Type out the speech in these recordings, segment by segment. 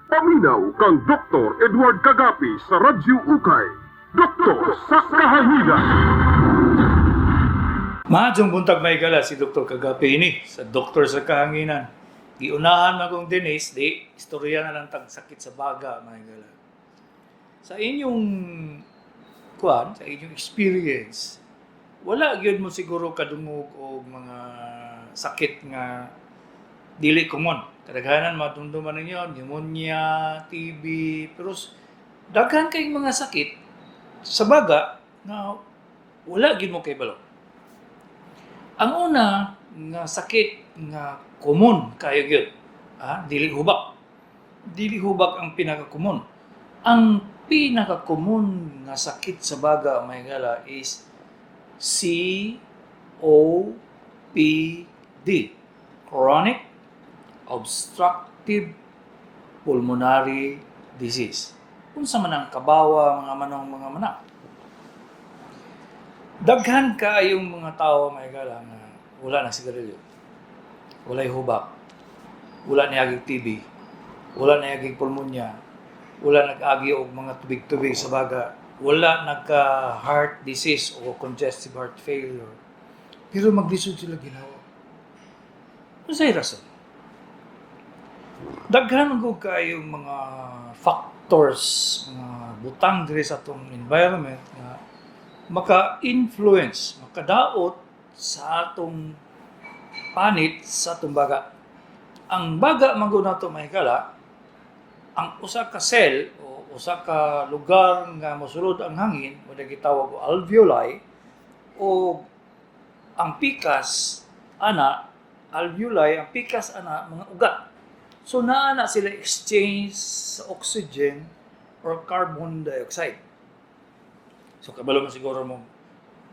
Paminaw kang Dr. Edward Kagapi sa Radyo Ukay. Doktor sa Kahanginan. Maayong buntag, mga higala, si Dr. Kagapi ini sa Doktor sa Kahanginan. Giunahan man kong Dennis, di istorya na lang tag sakit sa baga, mga higala. Sa inyong kuan, sa inyong experience, wala gyud mo siguro kadungog og mga sakit nga dili common. Kadaghanan madumduman ninyo, pneumonia, TB, pero daghan kay mga sakit sa baga nga wala gyud mo kabalo. Ang una nga sakit nga common kayo gyud, dili hubak. Dili hubak ang pinaka-common. Ang pinaka-common nga sakit sa baga, mga higala, is COPD. Chronic Obstructive Pulmonary Disease. Unsa man ang kabawa, mga manong, mga manak? Daghan kaayong mga tao, mga higala, nga wala na sigarilyo. Walay hubak. Wala niagig TB. Wala niagig pulmonya. Wala nag-agi og mga tubig-tubig sa baga. Wala nagka heart disease o congestive heart failure. Pero maglisod sila ginhawa. Unsay rason? Daghan ko kaayong mga factors, mga butang diri sa atong environment nga maka-influence, makadaot sa atong panit sa atong baga. Ang baga man gud nato, mga higala, ang usa ka cell o usa ka lugar nga mosulod ang hangin, mo gitawag og alveoli, o ang pikas ana alveoli, ang pikas ana mga ugat. So naa na sila exchange sa oxygen or carbon dioxide. So kabalo mo siguro mo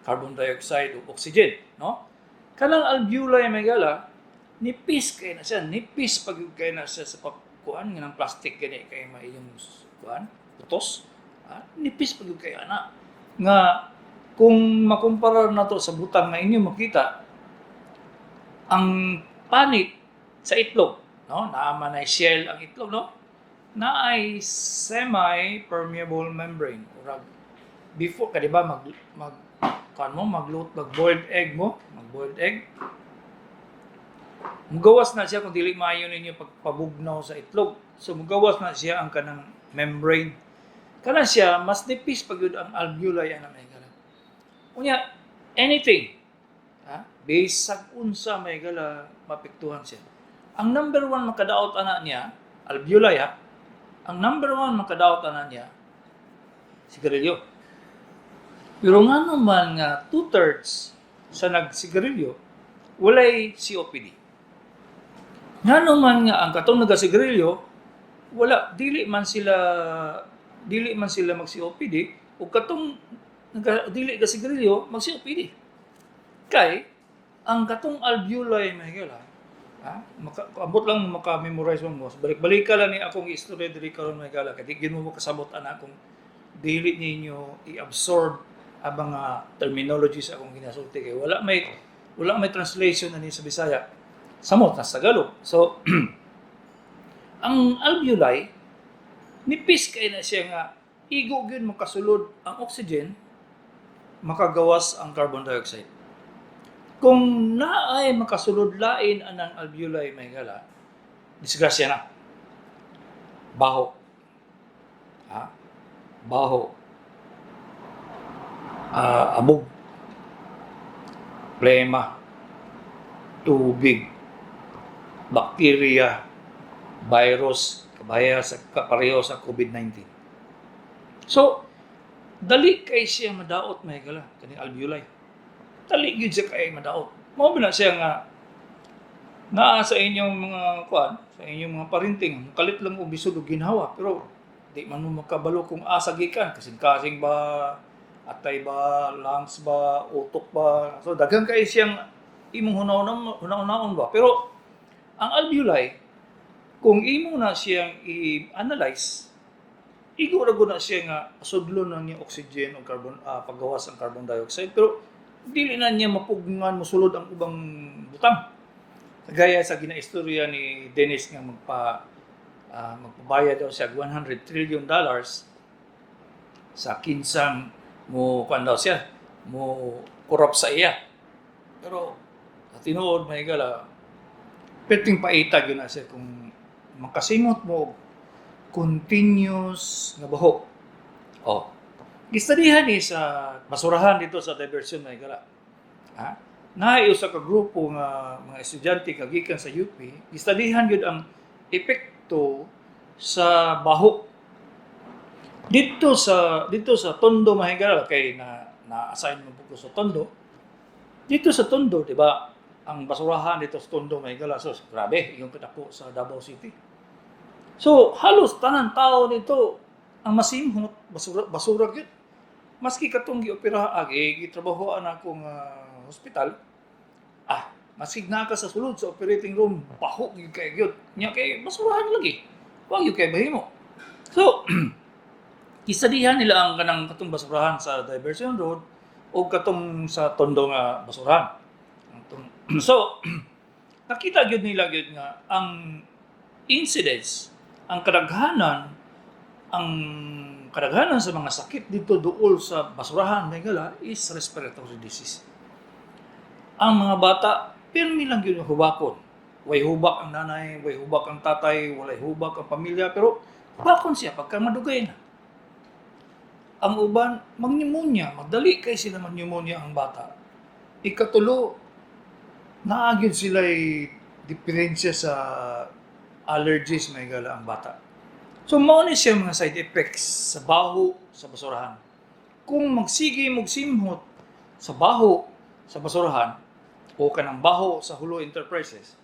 carbon dioxide o oxygen, no? Kanang alveoli, mga higala, nipis kay na siya, nipis pag kay na siya sa pagkuan nga ng plastic gani kay maiyong kuan, putos. Nipis pag kay ana. Nga kung makumpara nato sa butang nga inyo makita, ang panit sa itlog, no? Naa man ay shell ang itlog, no? Naay semi-permeable membrane. Urag before ka, di ba, mag mag kuan mo, maglut, mag boiled egg mo, mag boiled egg. Mugawas na siya kung dili maayo ninyo pagpabugnaw sa itlog. So mugawas na siya ang kanang membrane. Kana siya mas nipis pag yun ang alveoli ana, mga higala. Unya anything, ha? Bisag unsa, mga higala, mapektuhan siya. Ang number one makadaot ana niya, alveoli ha. Ang number one makadaot ana niya, sigarilyo. Pero nga naman nga two-thirds sa nagsigarilyo, walay COPD. Nga naman nga ang katong nagasigarilyo, wala dili man sila mag COPD ug katong naga, dili ka sigarilyo mag COPD. Kay ang katong alveoli, mga higala, ha, maka, ambot lang mo maka-memorize mo. Balik-balik ka lang ni akong istorya diri karon, mga higala, kay di gyud mo makasabot ana kung dili ninyo i-absorb ang mga terminologies akong ginasulti kay wala may translation na ni sa Bisaya. Samot na sa Tagalog. So ang alveoli nipis kay na siya nga igo gyud makasulod ang oxygen, makagawas ang carbon dioxide. Kung naay makasulod lain anang alveoli, mga higala, disgrasya na. Baho. Ha? Baho. Abog. Plema. Tubig. Bakterya. Virus. Kabaya sa kapareho sa COVID-19. So, dali kay siya madaot, mga higala, kaning alveoli. Dali gyud siya kay madaot. Mao ba na siya nga naa sa inyong mga kuan, sa inyong mga parinting, kalit lang og bisod og ginhawa, pero di man mo makabalo kung asa gikan, kasing-kasing ba, atay ba, lungs ba, utok ba. So daghan kay siyang imong hunaw-hunaon ba. Pero ang alveoli, kung imo na siyang i-analyze, igo ra gud na siya nga sudlon na niya oxygen o carbon, paggawas ang carbon dioxide, pero dili na niya mapugngan mosulod ang ubang butang. Kagaya sa ginaistorya ni Dennis nga magpa Magpabayad daw siya $100 trillion sa kinsang mo kuan daw siya, mo corrupt sa iya. Pero sa tinuod, mga higala, perting paita gyud na siya kung makasimot mo og continuous nga baho. Oh. Gistadihan ni sa basurahan dito sa diversion, mga higala. Ha? Naay usa ka grupo nga mga estudyante kagikan sa UP, gistadihan gyud ang epekto sa baho dito sa Tondo, mga higala, kay na na-assign mo ko sa Tondo. Dito sa Tondo, di ba? Ang basurahan dito sa Tondo, mga higala, so grabe, yung kadako sa Davao City. So, halos tanan tao nito ang masimhot, basura, basura gyud. Maski katong giopera, agi gitrabahoan akong hospital, maski naa ka sa sulod sa operating room, baho gyud kay gyud. Nya kay basurahan lagi. Wa gyud kay mahimo. So, gistadihan nila ang kanang katong basurahan sa Diversion Road o katong sa Tondo nga basurahan. So, nakita gyud nila gyud nga ang incidence, ang kadaghanan sa mga sakit dito duol sa basurahan, mga higala, is respiratory disease. Ang mga bata, pirmi lang gyud hubakon. Way hubak ang nanay, way hubak ang tatay, walay hubak ang pamilya, pero hubakon siya pagka madugay na. Ang uban, mag-pneumonia, madali kay sila mag-pneumonia ang bata. Ikatulo, naa gyud sila diferensya sa allergies, mga higala, ang bata. So mao ni siya mga side effects sa baho sa basurahan. Kung magsige mog simhot sa baho sa basurahan o kanang baho sa Hulo Enterprises,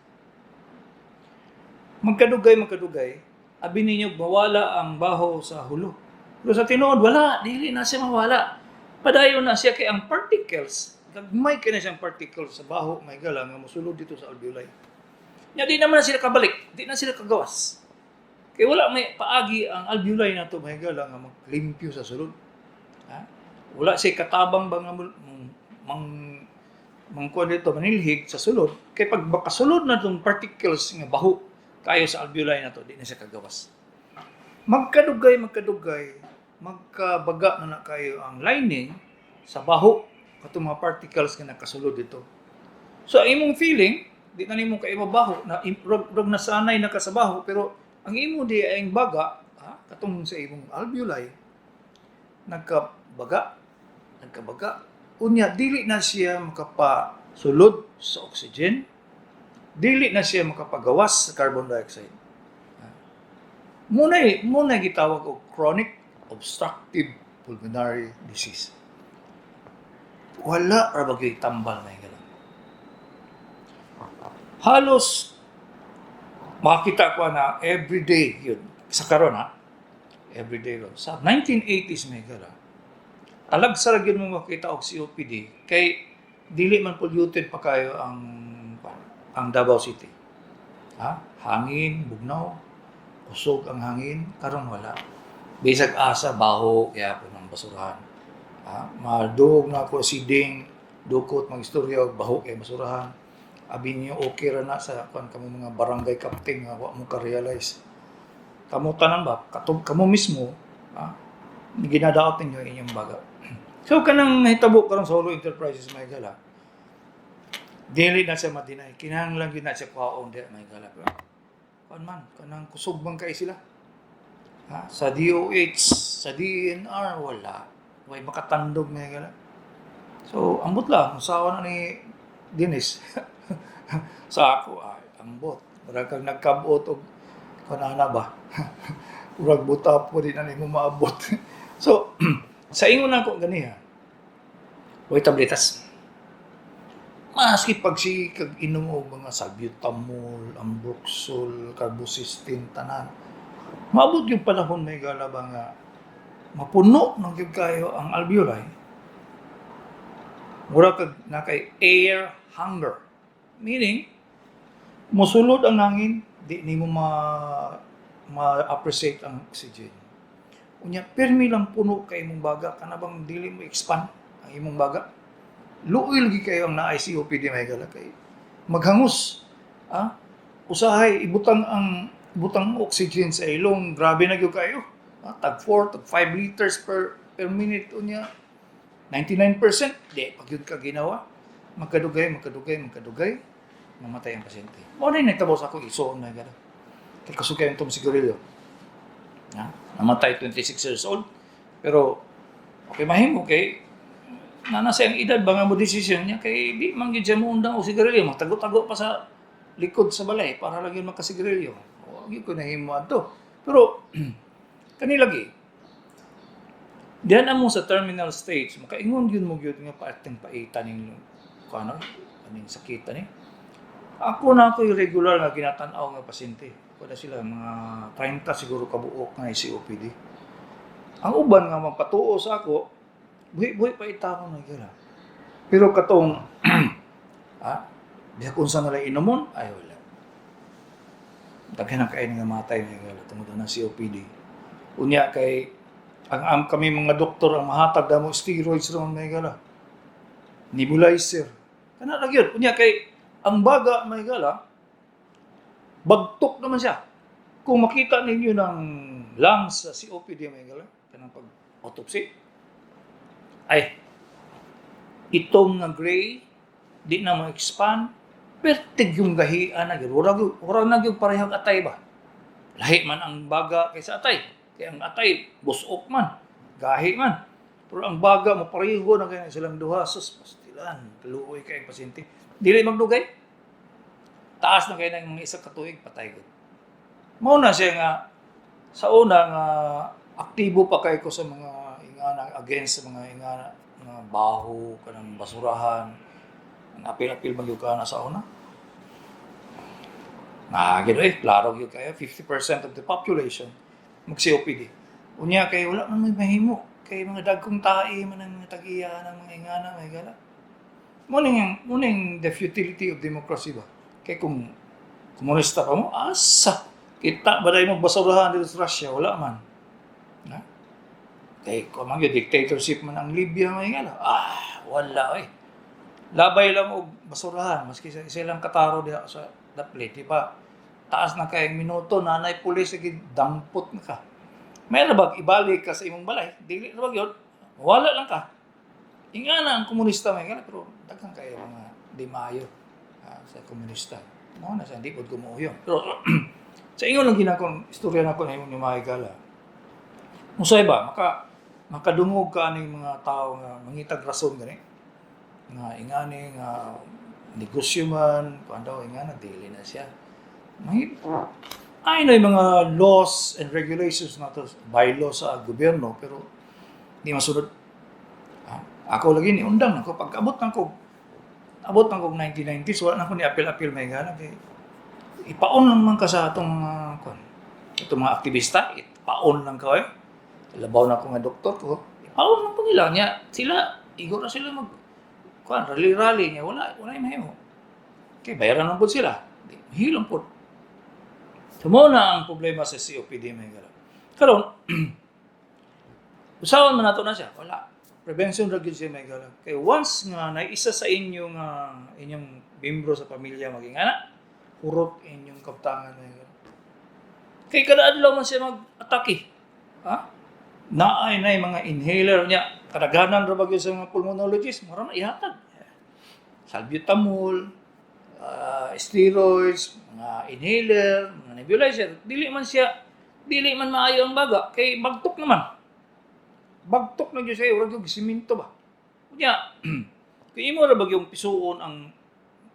magkadugay magkadugay, abi ninyo mawala ang baho sa Hulo. Pero sa tinuod, wala, dili na siya mawala. Padayon na siya kay ang particles, gagmay kay na siyang particles sa baho, mga higala, nga mosulod dito sa alveoli. Nya di naman na sila kabalik, di na sila kagawas. Kay wala may paagi ang alveoli na to, mga higala, nga maglimpyo sa sulod. Ha? Wala siya katabang ba nga mang mangkuan dito, manilhig sa sulod, kay pag makasulod na tong particles nga baho kayo sa alveoli na to, di na siya kagawas. Magkadugay magkadugay, magkabaga na na kayo ang lining sa baho katong mga particles nga nakasulod dito. So ang imong feeling, di na nimo kay mabaho na rog nasanay na ka sa baho, pero ang imo di ay ang baga, ha, katong sa imong alveoli nagkabaga, nagkabaga. Unya dili na siya makapasulod sa oxygen, dili na siya makapagawas sa carbon dioxide. Muna gitawag og chronic obstructive pulmonary disease. Wala ra ba gyud tambal na higala. Halos makita ko na everyday yun sa karon, ha. Everyday ron. Sa 1980s, mga higala, talagsa ra gyud mo makita og COPD kay dili man polluted pa kayo ang Davao City. Ha? Hangin, bugnaw, kusog ang hangin, karon wala. Bisag asa baho kaya po ng basurahan. Ha? Madugog na ako si Ding, dukot magistorya og baho kay basurahan. Abi niyo okay ra na sa kuan kamo mga barangay captain nga wa mo ka-realize. Kamo tanan ba, katong kamo mismo, ha? Ginadaot ninyo inyong baga. So kanang nahitabo karon sa Hulo Enterprises, mga higala, dili na siya ma-deny. Kinahanglan gyud na siya kuhaon di, mga higala. Pero, kuan man, kanang kusog man kay sila. Ha? Sa DOH, sa DENR, wala. Way makatandog, mga higala. So, ambot lang. Usawa na ni Dennis. Sa ako, ay, ambot. Murag kang nagkabot og kunana ba? Murag buta po di na nimo maabot. So, sa ingon nako ganiha, way tabletas. Maski pag si kag inom og mga salbutamol, ambroxol, carbocisteine, tanan. Maabot yung panahon, mga higala ba, nga mapuno ng gyud kayo ang alveoli. Mura kag na kay air hunger. Meaning, musulod ang hangin, di nimo ma ma-appreciate ang oxygen. Unya, pirmi lang puno kay imong baga, kana bang dili mo expand ang imong baga. Luoy lagi kayo ang naay COPD, mga higala, kay maghangos. Ah, usahay ibutang ang Butang oxygen sa ilong, grabe na gyud kayo. Ah, tag 4, tag 5 liters per minute unya. 99%, di pag yun ka ginawa. Magkadugay, magkadugay, magkadugay, mamatay ang pasyente. Mao na yung nagtabo sa akong isuon na gano'n. Kay kusog kayong itong sigarilyo. Ha? Namatay 26 years old. Pero, okay mahimo kay na nasa ang edad ba nga mo decision niya kay di man gyud siya moundang og sigarilyo, magtago-tago pa sa likod sa balay para lang yun makasigarilyo. O gyud ko nahimo adto. Pero kani lagi diyan amo sa terminal stage, makaingon gyud mo gyud nga paateng paita ning kuano aning sakit ani. Ako na ako yung regular nga ginatan-aw nga pasyente. Wala sila mga 30 siguro kabuok nga COPD. Ang uban nga magpatuo sa ako, buhi-buhi pa ita ko na. Pero katong biyak unsa na lang inomon, ay wala. Daghan ang kain nga matay nga tungod ng COPD. Unya kay ang kami mga doktor ang mahatag damo steroids ron may gala. Nebulizer. Kana ra gyud. Unya kay ang baga may gala, bagtok naman siya. Kung makita ninyo ng lungs sa COPD may gala, kanang pag autopsy, ay itong nga gray di na mo expand, pertig yung gahian na gyud, wala na gyud parehag atay ba. Lahi man ang baga kaysa atay, kay ang atay busok man, gahi man, pero ang baga mo pareho na kay silang duha. Sus, pastilan, luoy kay ang pasyente, dili magdugay, taas na kay ng mga isa ka tuig, patay gud. Mao na siya nga sa una nga aktibo pa kay ko sa mga ingana, against sa mga ingana mga baho kanang basurahan. Ang apil-apil man gyud ka na sa una. Na gyud eh, klaro gyud kayo, 50% of the population mag COPD. Unya kay wala man may mahimo kay mga dagkong tae man ang mga tag-iya ng mga ingana may gala. Mo ning the futility of democracy ba? Kay kung komunista pa mo, asa? Kita ba dahil magbasurahan dito sa Russia? Wala man. Ha? Kay kung man gyud dictatorship man ang Libya may gala. Ah, wala eh. Labay lang og basurahan maski sa isa lang kataro diha sa daplit, di ba? Taas na kay minuto nanay pulis sige dampot na ka. May bag ibalik ka sa imong balay, dili ra ba gyud? Wala lang ka. Ingana ang komunista may gala, pero daghan kayo mga di maayo sa komunista. Mao na sa hindi pod ko muuyo. Pero sa ingon lang ginakong istorya nako na imong ni Mahigala. Usay ba makadungog ka ning mga tao nga mangitag rason gani nga ingani nga negosyo man kuan daw, ingana dili na siya. May ay na yung mga laws and regulations na to, bylaw sa gobyerno, pero di masunod. Ah, ako lagi ni undang ako pag abot na ko 1990s, wala na ko ni apil-apil may gana kay ipaon lang man ka sa atong mga kuan, itong mga aktivista, ipaon lang ka eh. Labaw na ko nga doktor ko, ipaon lang po nila niya sila, igo na sila mag kuan, rally-rally niya, wala wala yung mahimo kay bayaran lang po sila. Di, hilom po. So, mao na ang problema sa COPD may gala. Karon, usawan man nato na siya, wala. Prevention ra gyud siya may gala. Kay once nga na isa sa inyo nga inyong membro sa pamilya maging ana, hurot inyong kaptangan may gala. Kay kada adlaw man siya mag-atake. Ha? Naay na mga inhaler niya. Kadaghanan ra ba gyud sa mga pulmonologist, mura na ihatag. Salbutamol, steroids, mga inhaler, mga nebulizer. Dili man siya, dili man maayo ang baga kay bagtok naman. Bagtok na gyud siya, ura gyud simento ba. Unya, kung imo ra ba yung pisuon ang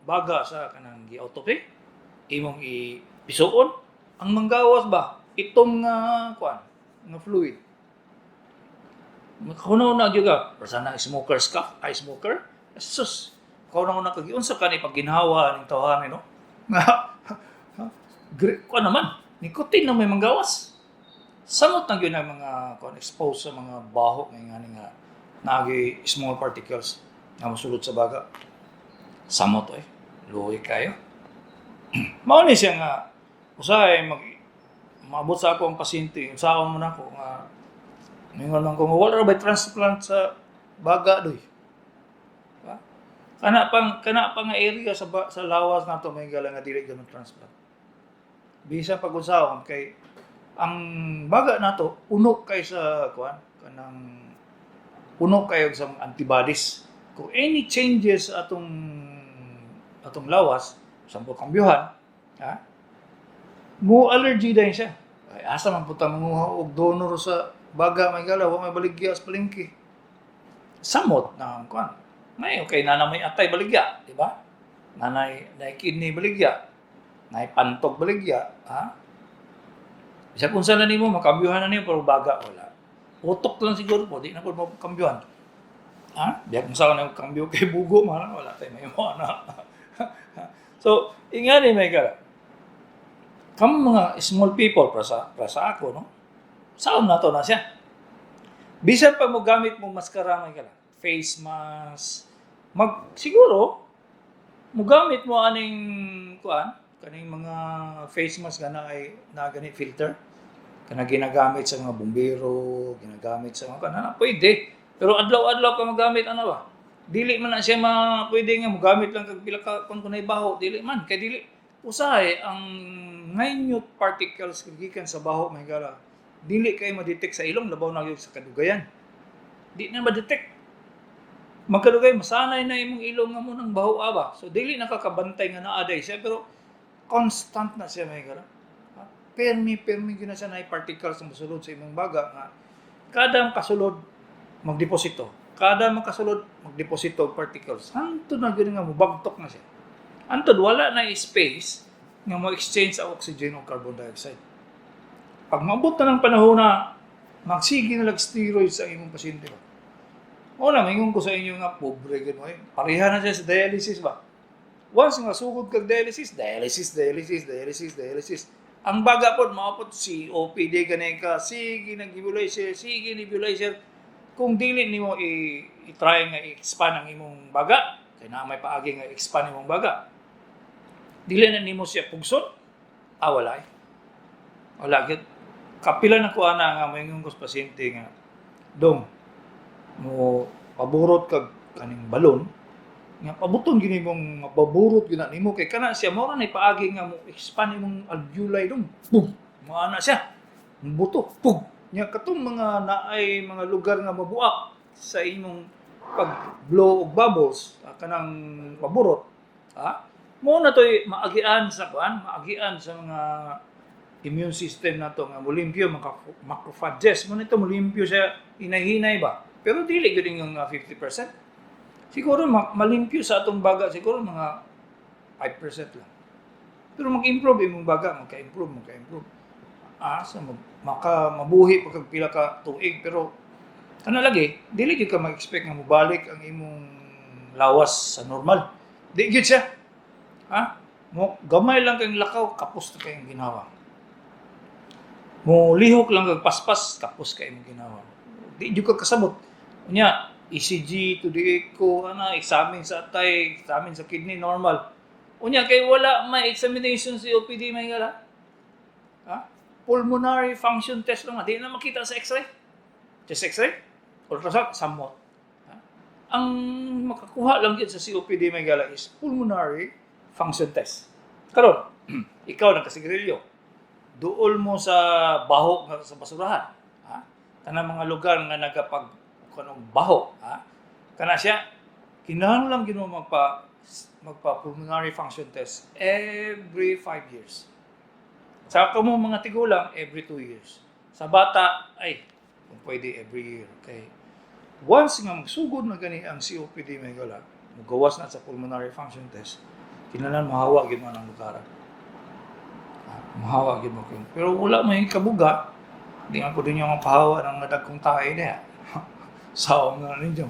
baga sa kanang gi-autopsy, imong ipisuon, ang manggawas ba itong nga kuan, nga fluid. Makahunaw na gyud ka, basta na smoker's cough, ay smoker. Sus, kahunaw na kag unsa ka ni pagginhawa ning tawhan no? Nga kuan naman, nicotine na may manggawas. Samot na gyud ang mga kuan, expose sa mga baho nga ngani nga naagi small particles nga mosulod sa baga. Samot eh. Luoy kayo. Mao ni siya nga usahay mag maabot sa ako ang pasyente, usaon mo na ako nga ningon man ko nga wala ra ba transplant sa baga doy. Ba? Kana pang nga area sa lawas nato may gala nga dili gyud transplant. Bisan pag unsaon kay ang baga nato puno kay sa kuan, kanang puno kayo sa mga antibodies. Kung any changes atong atong lawas, sampo kambyuhan, ha? Mo allergy din siya. Ay, asa man puta manguha og donor sa baga, may gala, wa may baligya sa palengke. Samot na ang kuan. May okay na na may atay baligya, di ba? Nanay nay kidney baligya, nay pantog baligya, ha? Bisag unsa na nimo makambyuhan na nimo pero baga wala. Utok lang siguro po, di na po makambyuhan. Ha? Biyak mo sa na kambyo kay bugo man wala tay may mo na. So, ingani may gala. Kam mga small people para sa ako, no? Saon na to na siya. Bisan pa mo gamit mo maskara, may gala, face mask, mag siguro mo gamit mo aning kuan, kaning mga face mask nga na ay na gani filter kana ginagamit sa mga bumbero, ginagamit sa mga kana, pwede. Pero adlaw-adlaw ka magamit ano ba? Dili man na siya ma pwede nga mogamit lang kag pila ka kun kunay baho, dili man kay dili usahay ang minute particles gikan sa baho, may gala. Dili kay ma-detect sa ilong, labaw na gyud sa kadugayan. Di na ma-detect. Magkadugay masanay na imong ilong nga mo ng baho aba. So dili na kakabantay nga naa day siya pero constant na siya, may gala. Permi permi gyud na siya na particles nga mosulod sa imong baga nga kada kasulod magdeposito. Kada makasulod magdeposito og particles. Hantod na gyud nga mobagtok na siya. Hantod wala na space nga mo exchange ang oxygen o carbon dioxide. Pag maabot na ng panahon na magsige na lag steroids ang imong pasyente ba. O na, maingon ko sa inyo nga, pobre gano'n eh. Pareha na siya sa dialysis ba? Once nga sugod kag dialysis, dialysis, dialysis, dialysis, dialysis. Ang baga pod maapot COPD gani ka, sige nag-nebulizer, sige nebulizer. Kung dili nimo i-try nga i-expand ang imong baga, kay naa may paagi nga i-expand imong baga. Dili na nimo siya pugson, ah, wala eh. Wala gyud. Kapila na ko ana nga moingon ko sa pasyente nga dong mo paburot kag kaning balon nga pabuton gini mong mapaburot gyud na nimo kay kana siya mao ra nay paagi nga mo expand imong alveoli dong, boom, mo ana siya buto pug nya katong mga naay mga lugar nga mabuak sa imong pag blow og bubbles, ah, kanang paburot, ha, mo na to'y maagian sa kuan, maagian sa mga immune system nato nga molimpyo, mga macrophages mo nito, molimpyo siya hinay-hinay ba, pero dili gyud nga 50%. Siguro malimpyo sa atong baga siguro mga 5% lang. Pero mag-improve imong baga, magka-improve, magka-improve. Ah, sa mag, maka mabuhi pa kag pila ka tuig pero kana lagi dili gyud ka mag-expect nga mobalik ang imong lawas sa normal. Di gyud siya. Ha? Mo gamay lang kang lakaw, kapos na kayong ginawa. Mo lihok lang kag paspas, kapos kay imong ginawa. Di gyud ka kasabot. Unya, ECG to the echo, ana, examine sa atay, examine sa kidney, normal. Unya, kay wala may examination si COPD, may gala. Ha? Pulmonary function test lang, di na makita sa x-ray. Chest x-ray, ultrasound, samot. Ha? Ang makakuha lang yun sa COPD, may gala, is pulmonary function test. Karon, ikaw nagkasigarilyo, duol mo sa baho nga sa basurahan. Ha? Kanang mga lugar nga nagapag kanong baho, ha? Kana siya kinahanglan gyud mo magpa pulmonary function test every 5 years. Sa kamo mga tigulang, every 2 years. Sa bata ay kung pwede every year. Okay. Once nga magsugod na gani ang COPD, may gala, mugawas na sa pulmonary function test, kinahanglan mohawa gyud mo ng lugar. Ah, mohawa gyud mo kayo. Pero wala may kabuga, di nga po din yung pahawa ng dagkong tae niya. Saom na ninyo.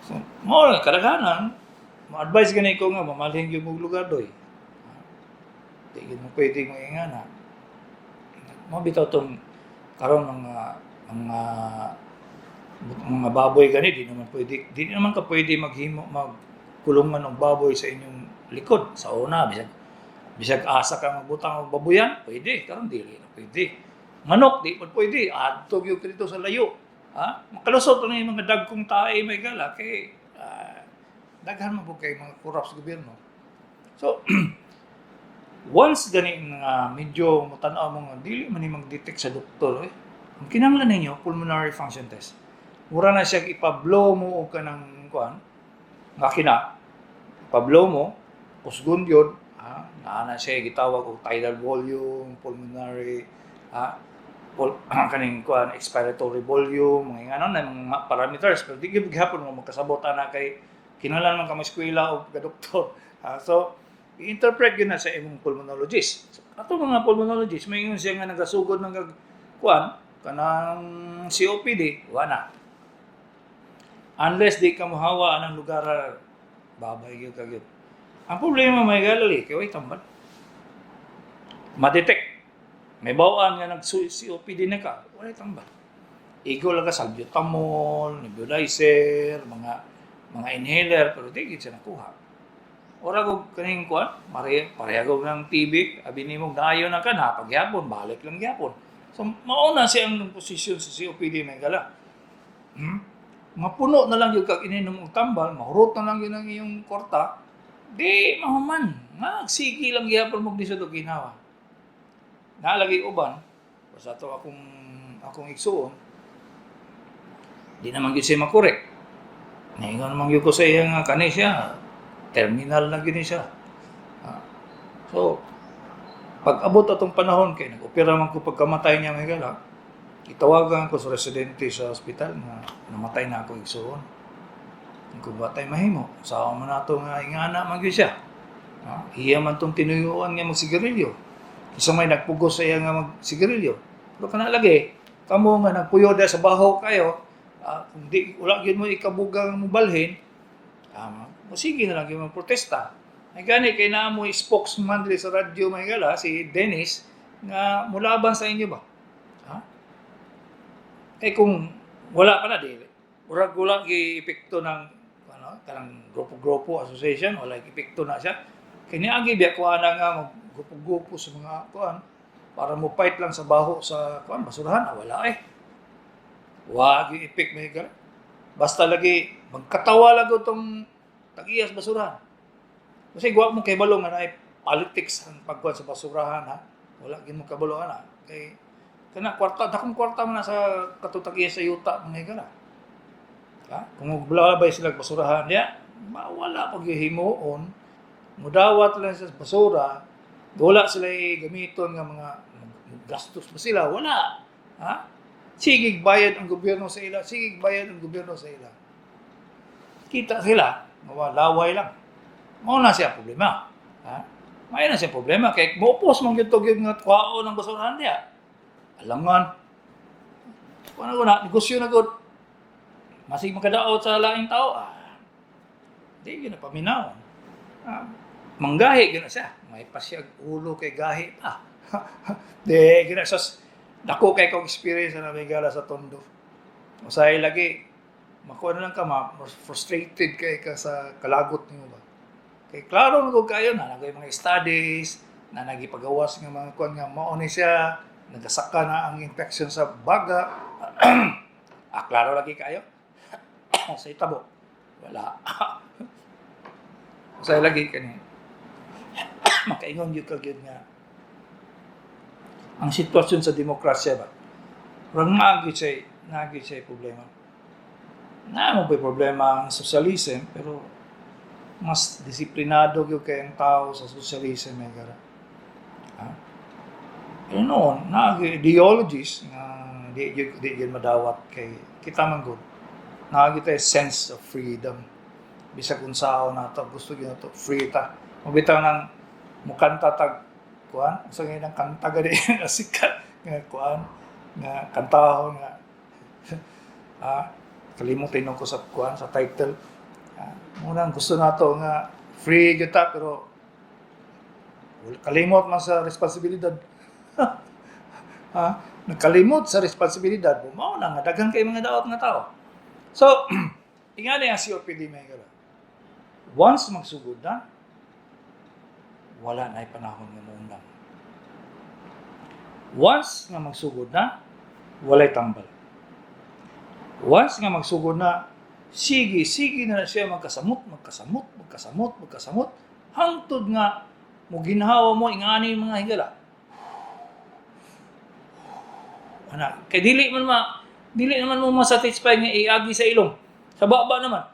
So, mao na kadaghanan, ma-advise gani ko nga mamalhin gyud mo lugar doy. Di gyud mo pwede mo ingana. Mo bitaw tong karon mga baboy gani, di naman pwede, di naman ka pwede maghimo magkulungan og baboy sa inyong likod sa una. Bisag asa ka magbutang og baboyan, pwede. Karon dili na pwede. Manok di pod pwede, adto gyud ka dito sa layo, ha, makalusot na yung mga dagkong tae, may gala, kay daghan man pud kay mga corrupt sa gobyerno. So Once gani nga medyo matan-aw mo nga dili man ni mag-detect sa doktor eh. Ang kinahanglan ninyo, pulmonary function test. Mura na siya ipa-blow mo og kanang kuan nga kina pa-blow mo kusgon yun, ha, naa na siya gitawag og tidal volume, pulmonary, ha, kaning kuan, expiratory volume, mga ingano na mga parameters, pero di gyud gihapon mo magkasabot ana kay kinahanglan man ka eskwela o ka doktor, ha. So i-interpret gyud na sa imong pulmonologist. So, ato mga pulmonologist, may ingon siya nga nagasugod ng kuan kanang COPD, wala na. Unless di ka mohawa anang lugar, babay gyud ka gyud. Ang problema, may galali kay way tambal. Ma-detect. May bawaan nga nag COPD na ka, wala tambal. Igo lang ka salbutamol, nebulizer, mga inhaler, pero di gyud siya nakuha. Ora ko kaning kuan, mare pareha ko ng TB, abi nimo naayo na ka na pagyapon, balik lang gyapon. So mao na siya ang posisyon sa COPD, may gala. Mapuno na lang yung kag ininom og tambal, mahurot na lang yun ang iyong kwarta, di mahuman. Magsigi lang gyapon mo lisod og ginawa. Naalagay uban, basta to akong igsuon, di naman gyud siya makorek. Naingon naman gyud ko sa iya nga kani siya, terminal na gyud ni siya. Ah. So, pag abot atong panahon kay nag-opera man ko pagkamatay niya, may gala, itawagan ko sa residente sa ospital nga namatay na ako igsuon. Kung batay mahimo, usaha man nato nga ingana man gyud siya. Ah, iya man tong tinuyuan nga magsigarilyo. Isa may nagpugos sa iya nga magsigarilyo. Pero kana lagi, kamo nga nagpuyo sa baho kayo, kung di wala gyud mo ikabugang mo balhin, sige na lang gyud mo protesta. Ay gani kay naa mo spokesman diri sa radyo, may gala, si Dennis, nga mulaban sa inyo ba? Ha? Kay kung wala pa na di murag wala gi epekto ng ano kanang grupo-grupo association, wala gi epekto na siya. Kay niagi biya kuha na nga grupo-grupo sa mga kuan para mo fight lang sa baho sa kuan basurahan, wala eh. Wa gi epek, may gala. Basta lagi magkatawa lang tong tag-iyas basurahan. Kasi wa mo kabalo nga naay politics ang pagkuan sa basurahan, ha. Wala gyud mo kabalo ana. Kay kana kwarta, dakong kwarta man na sa katong tag-iya sa yuta, mga higala. Ha? Kung magbalabay sila basurahan diya, mawala pag himuon, mudawat lang sa basura, wala sila gamiton nga mga gastos ba sila, wala. Ha? Sige bayad ang gobyerno sa ila, sige bayad ang gobyerno sa ila. Kita sila, laway lang. Mao na siya problema. Ha? May na siya problema kay moupos man gyud to gyud nga kuhaon ang basurahan diya. Alangan. Kuha na ko na, negosyo na gud. Masig makadaot sa laing tao, di gyud na paminaw. Ah, manggahi gyud na siya. May pasyag ulo kay gahi pa. Di gyud na sos dako kay kong experience na nabigala sa Tondo. Usahay lagi makuha na lang ka, ma frustrated kay ka sa kalagot nimo ba. Kay klaro na gud kayo na nagay mga studies na nagipagawas nga mga kuan nga mao ni siya nagasaka na ang infection sa baga. Klaro lagi kayo. Sa itabo wala. Usahay lagi kani makaingon gyud ka gyud nga ang sitwasyon sa demokrasya ba. Murag naa gyud siya problema. Naa mo pa'y problema ang socialism, pero mas disiplinado gyud kay ang tao sa socialism, may gara. Ha? Pero noon, naa gyud ideologies nga di gyud madawat kay kita man gud. Naa gyud tay sense of freedom. Bisag unsaon nato, gusto gyud nato free ta. Mabitaw nang mukanta tag kuan, usa nga nang kanta gani nga sikat nga kuan nga kantahon nga kalimutin ko sa kuan sa title. Ah, munang gusto nato nga free gyud ta, pero kalimot man sa responsibilidad. Ha? Nagkalimot sa responsibilidad, mao na nga daghan kay mga daot nga tao. So, ingani ang COPD, may gala. Once magsugod na, wala na panahon nga moundang. Once nga magsugod na, walay tambal. Once nga magsugod na, sige, sige na na siya magkasamot, magkasamot, magkasamot, magkasamot, hangtod nga Muginhawa mo ingani, mga higala. Ana, kay dili naman mo masatisfy nga iagi sa ilong. Sa baba naman.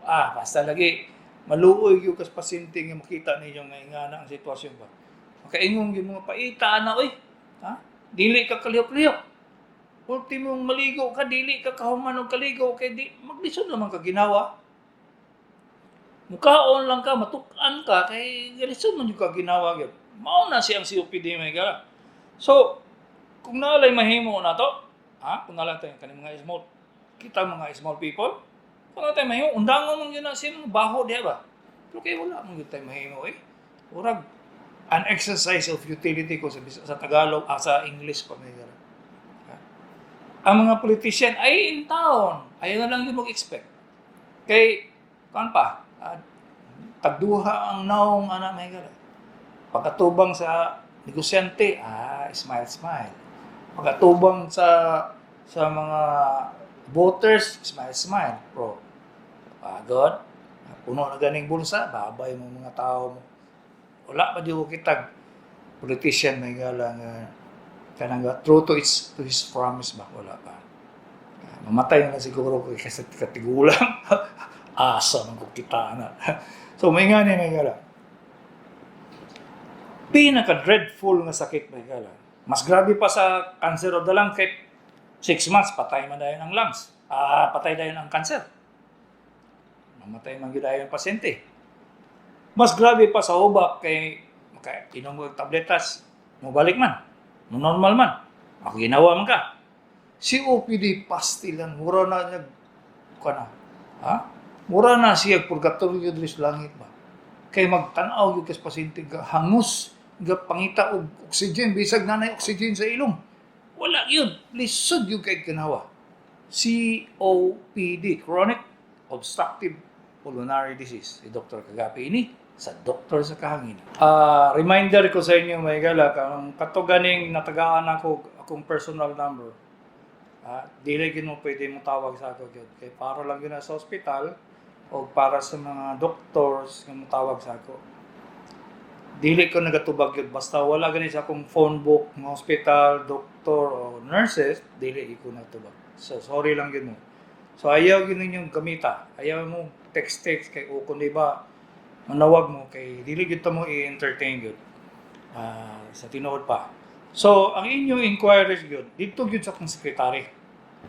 Ah, basta lagi maluoy gyud kas pasyente nga makita ninyo nga ingana ang sitwasyon ba. Makaingon gyud mga paita na, oy. Ha? Dili ka kalihok-lihok. Ultimong maligo ka, dili ka kahuman og kaligo kay di maglisod naman ka ginawa. Mukaon lang ka, matuk-an ka kay lisod man jud ka ginawa gyud. Mao na siyang COPD, may gara. So, kung naalay mahimo na to, ha? Kung naalay tayo kaning mga small kita, mga small people, kung naa tay mahimo, undangon man gyud na siya mga baho diha ba. Pero kay wala man gyud tay mahimo eh. Murag an exercise of utility ko sa Tagalog, ah, sa English pa, may gara. Ha? Ang mga politician ay in town, ayaw na lang yun mag-expect. Kay, kuan pa, tagduha ang naong ana, may gara. Pagkatubang sa negosyante, ah, smile, smile. Pagkatubang sa mga voters, smile, smile. Bro, pagod, puno na ganing bulsa, babay mo mga tao mo. Wala pa di ko kitag politician, may gala, nga kanang true to his promise ba, wala pa. Ah, mamatay na siguro ko kasi katigulang. Asa man ko kita na. So may nga ni, may gala. Pinaka dreadful nga sakit, may gala. Mas grabe pa sa cancer of the lung kay 6 months patay man dayon ang lungs. Ah, patay dayon ang cancer. Mamatay man gyud dayon ang pasyente. Mas grabe pa sa hubak kay maka inom og tabletas, mobalik man. Mo normal man. Ako ginawa man ka. COPD pastilan, mura na niya kana. Ha? Mura na siya purgatorio diri sa langit ba. Kay magtan-aw gyud kas pasyente ga hangus ga pangita og oxygen bisag nanay oxygen sa ilong. Wala yun. Lisod yung kay ganawa. COPD, Chronic Obstructive Pulmonary Disease. Si Dr. Kagapi ini sa Doktor sa Kahangin. Ah, reminder ko sa inyo, may gala, kang kato ganing natagaan ako akong personal number. Ah, dili gyud mo pwede mo tawag sa ako gyud. Kay para lang gyud na sa ospital o para sa mga doctors nga motawag sa ako. Dili ko nagatubag gyud basta wala gani sa akong phone book ng hospital, doktor o nurses, dili ko natubag. So sorry lang gyud mo. So ayaw gyud ninyong gamita. Ayaw mo text text kay o kung di ba manawag mo kay dili gyud ta mo i-entertain gyud. Ah, sa tinuod pa. So ang inyong inquiries gyud dito gyud sa akong secretary.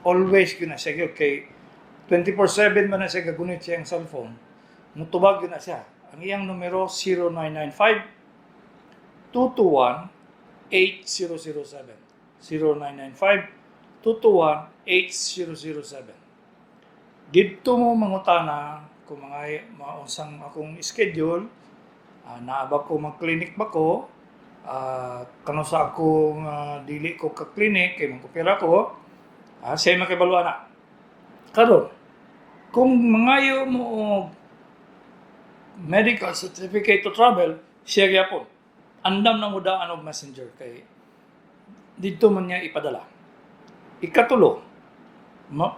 Always gyud na siya gyud kay 24/7 man na siya gagunit siyang cellphone. Mutubag gyud na siya. Ang iyang numero, 0995 221 8007. 0995 221 8007. Didto mo mangutana kung mga maunsang akong schedule, naa ba ko mag-clinic ba ko, kano sa akong dili ko ka-clinic kay mangkopera ko, siya makibalo ana. Karon, kung mangayo mo og medical certificate to travel, siya gyapon. Andam na mo daan og Messenger kay didto man niya ipadala. Ikatulo,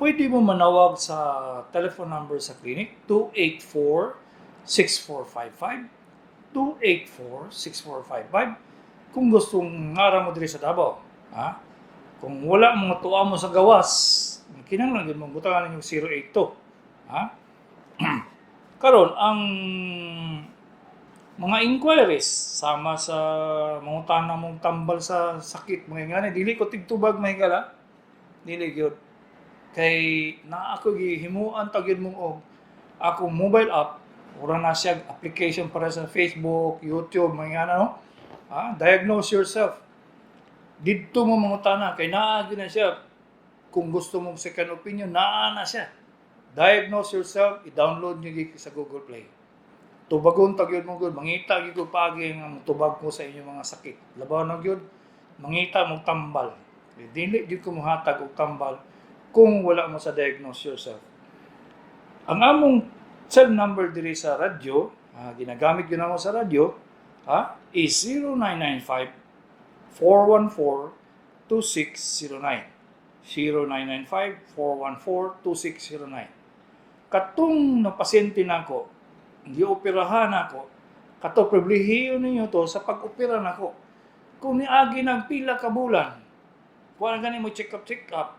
pwede mo manawag sa telephone number sa clinic, 284-6455, 284-6455, kung gustong ngara mo diri sa Davao. Ha? Kung wala mo tuwa mo sa gawas, kinahanglan gyud mong butangan yung 082. Ha? Karon ang mga inquiries sama sa mangutana mong tambal sa sakit, mga ngani, dili ko tigtubag, may gala, dili gyud kay naa ako gihimuan ta gyud mong og akong mobile app. Ura na siya application para sa Facebook, YouTube, mga ngana, no? Ah, diagnose yourself. Didto mo mangutana kay naa gyud na siya. Kung gusto mong second opinion, naa na siya. Diagnose yourself, i-download niyo gyud sa Google Play. Tubagon ta gyud mo gyud, mangita gyud ko paagi nga motubag ko sa inyong mga sakit. Labaw na gyud mangita mo tambal. Dili gyud ko mohatag og tambal kung wala mo sa diagnose yourself. Ang among cell number diri sa radyo, ginagamit gyud namo sa radyo, is 0995 414 2609. 0995 414 2609. Katong na pasyente nako, gioperahan ako, Kato pribilehiyo ninyo to sa pag-opera nako. Kung niagi ng pila ka bulan, kuha na gani mo check up, check up,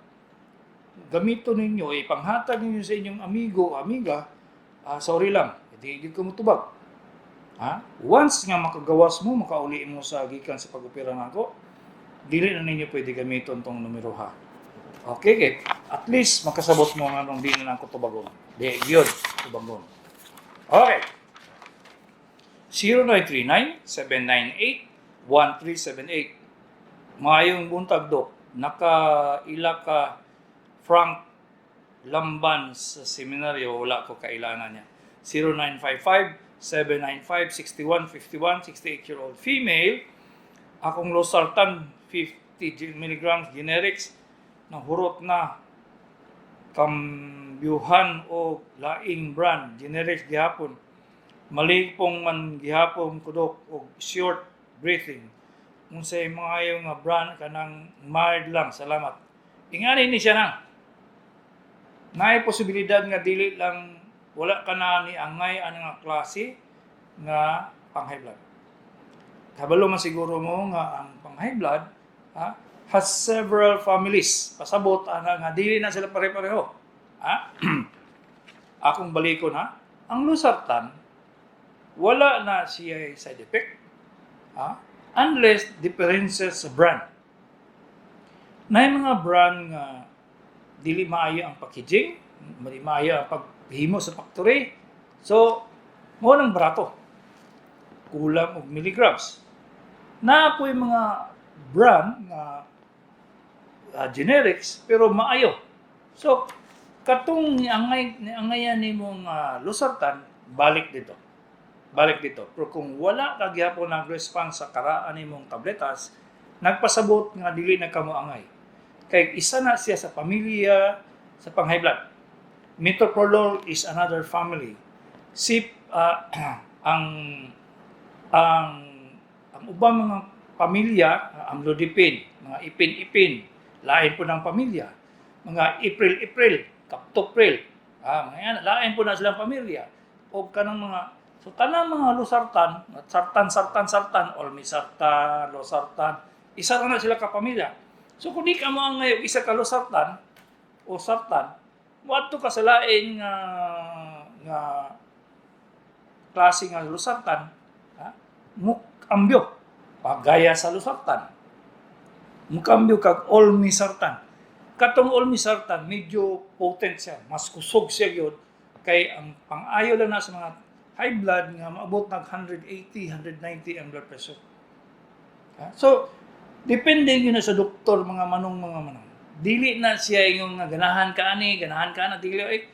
gamito ninyo, ipanghatag ninyo sa inyong amigo o amiga, sorry lang, hindi ko mutubag. Ha? Once nga makagawas mo, makauli mo sa gikan sa pag-opera nako, dili na ninyo pwede gamiton tong numero ha. Okay, kay at least makasabot mo nga nung di na ako tubagon. Di, yun, tubagon. Okay. 0939-798-1378. Maayong buntag, Dok. Naka-ila ka Frank Lamban sa seminaryo, wala ko kailangan niya. 0955-795-6151, 68-year-old female. Akong losartan 50 milligrams generics nahurot na, kambyuhan o laing brand generics gihapon. Malipong man gihapon ko, Dok, og short breathing. Unsay maayo nga brand, kanang mild lang? Salamat. Ingani ni siya nang naay posibilidad nga dili lang, wala ka na ni angay ani nga klase nga pang high blood. Kabalo man siguro mo nga ang pang high blood, ha, has several families. Pasabot ana nga dili na sila pare-pareho. Ha? Akong balikon ha. Ang losartan, wala na siya side effect. Ha? Unless differences sa brand. Na mga brand nga dili maayo ang packaging, dili maayo ang paghimo sa factory. So, mao nang barato. Kulang og milligrams. Naa po'y mga brand nga generics pero maayo. So, katong niangay niangayan nimo nga losartan, balik dito. Balik dito. Pero kung wala ka gihapon nag-response sa karaan nimong tabletas, nagpasabot nga dili na kamo angay. Kay isa na siya sa pamilya sa pang high blood. Metoprolol is another family. Si ang ubang mga pamilya, amlodipine, mga ipin-ipin, lain po ng pamilya. Mga April-April, Captopril, mga yan, lain po na silang pamilya. O kanang mga, so tanang mga losartan, sartan, sartan, sartan, olmesartan, losartan, isa na sila ka pamilya. So kung di ka mo ang ngayon, isa ka losartan, o sartan, moadto ka sa lain nga klase nga losartan, ha? Mukambyo pagaya sa losartan. Mukambyo kag olmesartan. Katong olmesartan medyo potent siya, mas kusog siya gyud kay ang pang-ayo lang na sa mga high blood nga maabot nag 180, 190 ang blood pressure. Ha? So, depende yun na sa doktor, mga manong, mga manong. Dili na siya yung nga ganahan ka ani, ganahan ka na, dili ay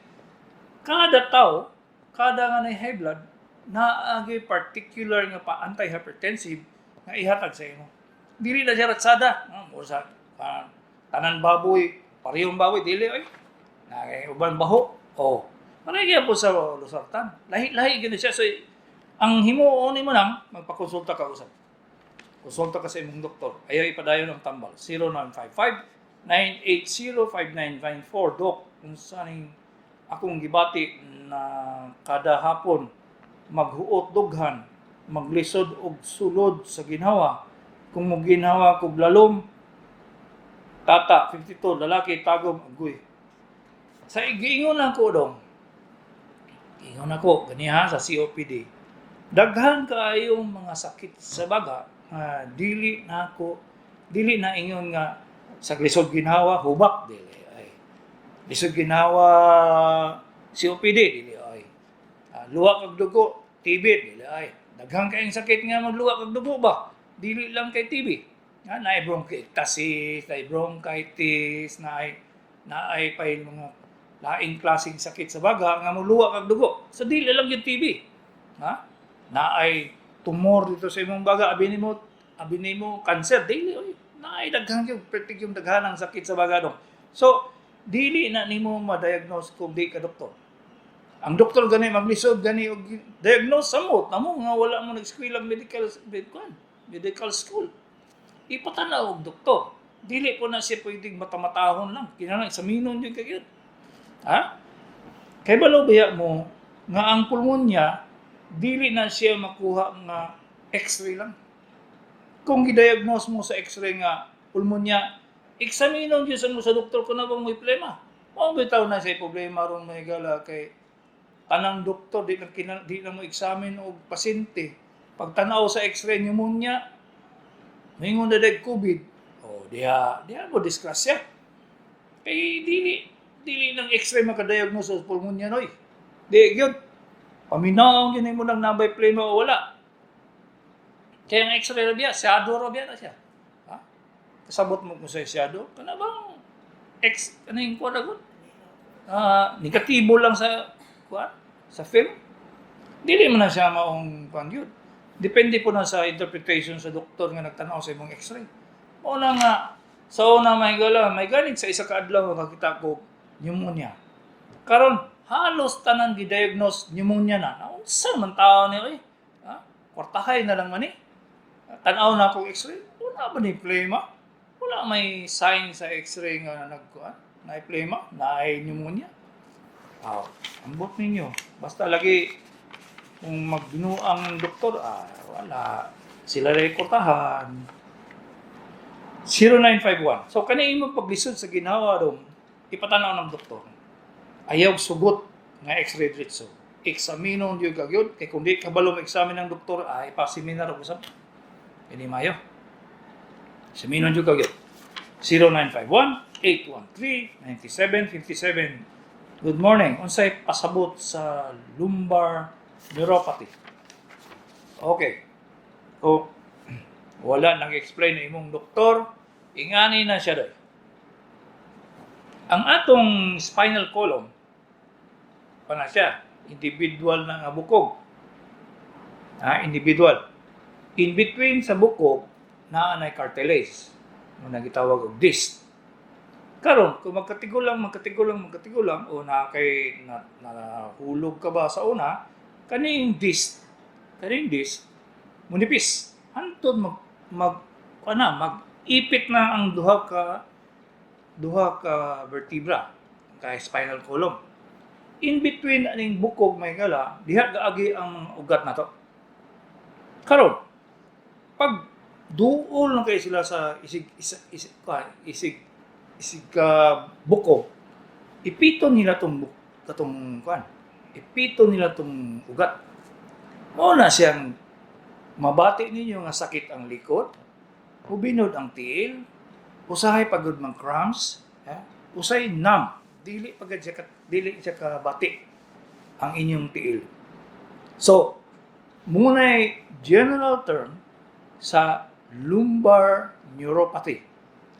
kada tao, kada nga nay high blood, naagi particular nga pa anti-hypertensive nga ihatag sa imo. Dili na siya ratsada. Ah, mo sa tanan baboy, parehong baboy, dili ay. Naay uban baho. Oh. Pareho po sa losartan. Lahi-lahi gid siya. So, ang himuon nimo lang, magpakonsulta ka usab. Konsulta ka sa imong doktor. Ayaw ipadayon ang tambal. 0955-980-5994. Dok, kung saan akong gibati na kada hapon maghuot dughan, maglisod og sulod sa ginhawa. Kung mo ginhawa kog lalom, tata, 52, lalaki, Tagum, agoy. Sa giingon lang ko dong, ingon ako, ganiha sa COPD, daghan kaayong mga sakit sa baga, nga dili na ako, dili na ingon nga sa lisod ginhawa, hubak, dili ay. Lisod ginhawa, COPD, dili ay. Luwa kag dugo, TB, dili ay. Daghan kayong sakit nga magluwa kag dugo ba? Dili lang kay TB. Nga naay bronchiectasis, naay bronchitis, naay pay mga laing klaseng sakit sa baga nga moluwa kag dugo. So dili lang yung TB. Ha? Naay tumor dito sa imong baga, abi nimo cancer, dili oy. Naay daghan yung pertig yung daghan ang sakit sa baga dong. So dili na nimo ma-diagnose kung di ka doktor. Ang doktor gani maglisod gani og diagnose, samot namo nga wala mo nag-eskwela, medical school. Ipatanaw og doktor. Dili po na siya pwedeng matamatahon lang. Kinahanglan eksaminon jud kay. Ha? Kay balo biya mo nga ang pulmonya Dili na siya makuha nga X-ray lang. Kung gidiagnose mo sa X-ray nga pulmonya, eksaminon gyud sa mo sa doktor kung na bang may problema. Mao bitaw na siya problema ron, mga higala, kay tanang doktor di lang mo examine og pasyente. Pagtanaw sa X-ray, pneumonia, moingon na dahil COVID. Oh, diha diha mo disgrasya. Kay dili dili ng X-ray makadiagnose sa pulmonya noy. Di gyud. Paminaw gyud nimo nang nabay plema o wala. Kaya ang X-ray ra biya, shadow ra biya na siya. Ha? Kasabot mo kung sa shadow, kana bang X ano yung kuwan agad? Ah, negatibo lang sa kuwan, sa film. Dili man na siya maong kuwan yun. Depende po na sa interpretation sa doktor nga nagtanaw sa imong X-ray. Mao na nga sa una, may gala, may ganit sa isa ka adlaw makakita ko pneumonia. Karon halos tanan gi-diagnose pneumonia na. Naunsa man tao ni oy? Ha? Kwartahay na lang man eh. Tan-aw na akong X-ray, wala ba ni plema? Wala may sign sa X-ray nga nagkuan, na plema, na pneumonia. Ah, ambot ninyo. Basta lagi kung magbinuang ang doktor, ah, wala. Sila rin kwartahan. 0951. So, kani imo paglisod sa ginhawa dong, ipatanaw ng doktor. Ayaw sugot nga X-ray diretso. Eksaminon gyud ka gyud kay kung di kabalo mo-examine ng doktor, ay pa-seminar og usab. Ini mayo. Eksaminon gyud ka gyud. 0951-813-9757. Good morning. Unsay pasabot sa lumbar neuropathy? Okay. O wala nang explain na imong doktor, ingani na siya doy. Ang atong spinal column, pa na siya, individual na nga bukog. Ha, individual. In between sa bukog, naa nay cartilage, mo na gitawag og disc. Karon, kung magkatigulang, magkatigulang, magkatigulang, o na kay na, nahulog ka ba sa una, kaning disc, munipis. Hantod mag mag ana mag-ipit na ang duha ka vertebra kay spinal column. In between aning bukog, may gala, diha gaagi ang ugat nato. Karon, pag duol na kay sila sa isig isa, isig isig isig ka bukog, ipito nila tong katong kuan. Ipito nila tong ugat. Mao na siyang mabati ninyo nga sakit ang likod, hubinod ang tiil, usahay pagod mang cramps, eh, usahay numb, dili siya ka bati ang inyong tiil. So, muna'y general term sa lumbar neuropathy.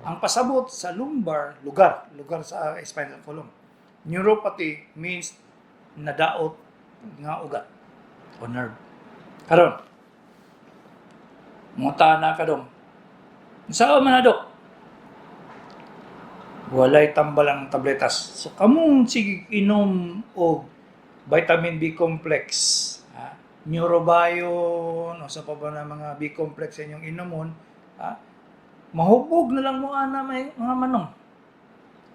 Ang pasabot sa lumbar, lugar, lugar sa spinal column. Neuropathy means nadaot nga ugat o nerve. Karon, muta na ka dong. Saan man na, Dok? Walay tambal ang tabletas. So kamong sige inom og vitamin B complex, ha? Neurobion, o sa pa ba na mga B complex sa inyong inomon, ha? Mahubog na lang mo ana, may mga manong.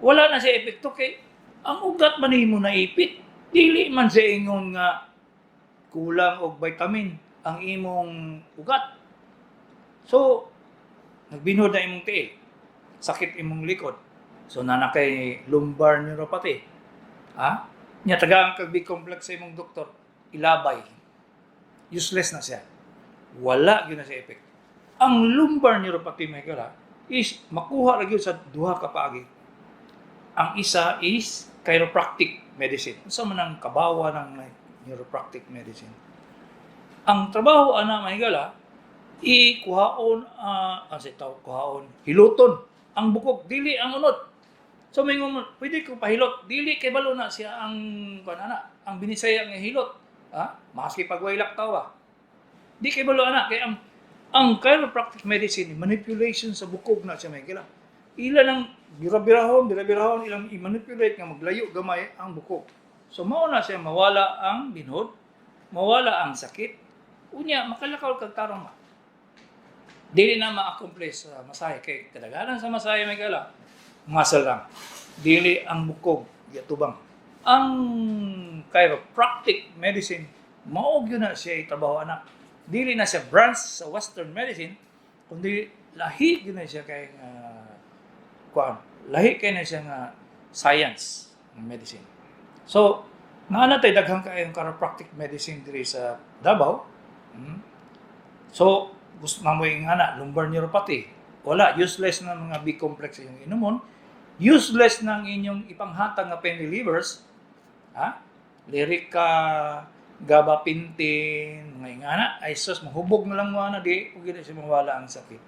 Wala na siya epekto kay ang ugat man nimo naipit. Dili man sa ingon nga kulang og vitamin ang imong ugat. So, nagbinhod na imong tiil. Sakit imong likod. So, nana kay lumbar neuropathy. Ha? Nya tagaan kag B complex sa imong doktor, ilabay. Useless na siya. Wala gyud na siya effect. Ang lumbar neuropathy, may kala, is makuha ra gyud sa duha ka paagi. Ang isa is chiropractic medicine. Unsa man ang kabawa ng chiropractic medicine? Ang trabaho ana, may gala, ikuhaon, ah, sa tawag kuhaon, hiluton ang bukog, dili ang unod. So may mo, pwede ko pahilot, dili kay balo na siya ang kuan ana, ang Binisaya nga hilot. Ha? Maski pagwaylak tawa. Di kay balo ana kay ang chiropractic medicine, manipulation sa bukog na siya, may gala. Ila nang bira-birahon, bira-birahon, ilang i-manipulate nga maglayo gamay ang bukog. So mao na siya mawala ang binhod, mawala ang sakit. Unya makalakaw kag tarong ba. Dili na ma-accomplish sa masahe kay kadaghanan sa masahe, may gala, muscle lang. Dili ang bukog giatubang. Ang chiropractic medicine Mao gyud na siya trabaho ana. Dili na siya branch sa Western medicine, kundi lahi gyud na siya kay nga kuan. Lahi kay na siya nga science ng medicine. So, naa na tay daghan kaayong chiropractic medicine diri sa Davao. So, gusto na mo yung ana, lumbar neuropathy. Wala, useless na mga B complex inyong inumon. Useless na ang inyong ipanghatag nga pain relievers. Ha? Lyrica, gabapentin, mga ingana. Ay sus, mahubog na lang mo ana, di, ug di siya mawala ang sakit.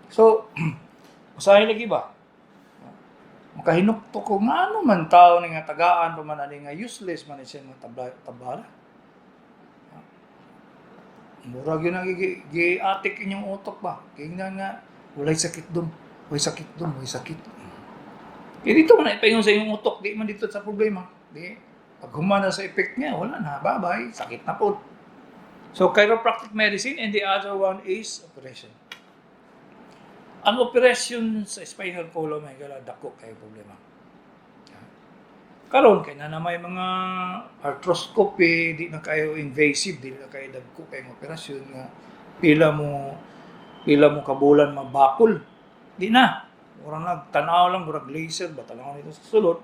So, usahay lagi ba? Makahinukto ko nga ano man tao ni nga tagaan pa man ani nga useless man siya mga tabla, tabala. Murag yun ang giatik inyong utok ba? Kaya nga, walay sakit dun. Walay sakit dun, walay sakit. Kaya dito man na ipaingon sa inyong utok, di man dito sa problema. Di, pag humana sa effect niya, wala na, bye-bye, sakit na po. So, chiropractic medicine and the other one is operation. Ang operation sa spinal column ay gala dako kay problema. Karon kay na may mga arthroscopy, di na kayo invasive, di na kayo dagko kay operasyon nga pila mo kabulan mabakol. Di na. Murag nagtanaw lang, murag laser ba tanaw nito sa sulod.